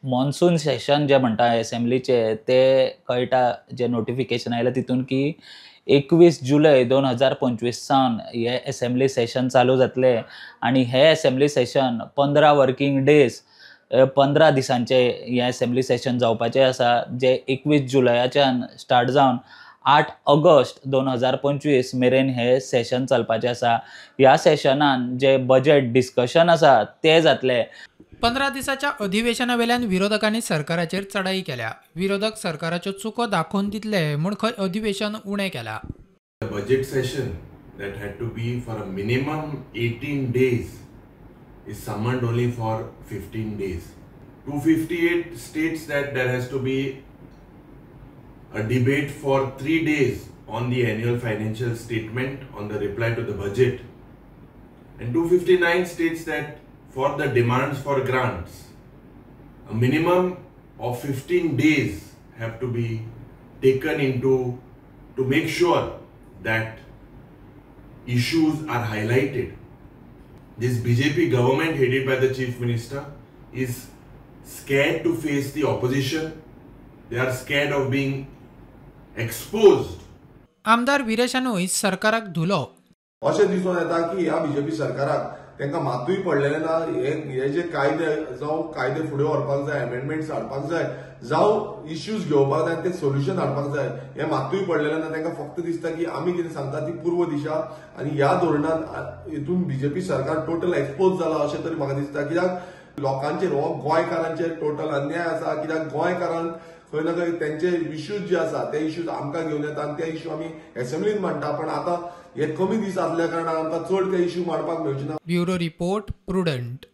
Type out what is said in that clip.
Monsoon Seshan जे म्हणटा एसेंब्लीचे, ते कळटा जे नोटिफिकेशन आयलें तितून की 21 जुलय 2025 सावन हे एसेंब्ली सेशन चालू जातले आनी हे एसेंब्ली सेशन 15 वर्किंग डेज, 15 दिसांचे हे एसेंब्ली सेशन जावपाचे आसा, जे 21 जुलयाच्यान स्टार्ट जावन 8 ऑगस्ट 2025 मेरेन हे सेशन चलपाचें आसा. ह्या सेशनान जे बजेट डिस्कशन आसा ते जातले. 15 दिसाच्या अधिवेशना वेल्यान विरोधकांनी सरकाराचेर चढाई केल्या. विरोधक सरकाराच्यो चुको दाखोवन दितले म्हूण खंय अधिवेशन उणें केलां. The budget session that had to be for a minimum 18 days is summoned only for 15 days. 258 states that there has to be a debate for 3 days on the annual financial statement, on the reply to the budget. And 259 states that for the demands for grants, a minimum of 15 days have to be taken into to make sure that issues are highlighted. This BJP government headed by the Chief Minister is scared to face the opposition. They are scared of being exposed. आमदार विरेशानूय सरकाराक धुलो. अशें दिसून येता की ह्या BJP सरकाराक तांकां मातूय पडलेलें ना. हे जे कायदे जावं कायदे फुडें व्हरपाक जाय, अमेंडमेंट्स हाडपाक जाय, जावं इश्यूज घेवपाक जाय आनी ते सोल्युशन हाडपाक जाय, हें मातूय पडलेलें ना. तांकां फक्त दिसता की आमी कितें सांगता ती पूर्व दिशा आनी ह्या धोरणान हितून बीजेपी सरकार टोटल एक्सपोज जाला अशें तरी म्हाका दिसता. कित्याक लोकांचेर हो गोंयकारांचेर टोटल अन्याय आसा. कित्याक गोंयकारांक खंय ना खंय तेंचे इश्यूज जे आसा ते इश्यूज आमकां घेवन येता आनी ते इश्यू आमी एसेंब्लीन मांडटा, पण आतां हे कमी दीस आसल्या कारणान आमकां चड ते इश्यू मांडपाक मेळचे ना. Bureau report, Prudent.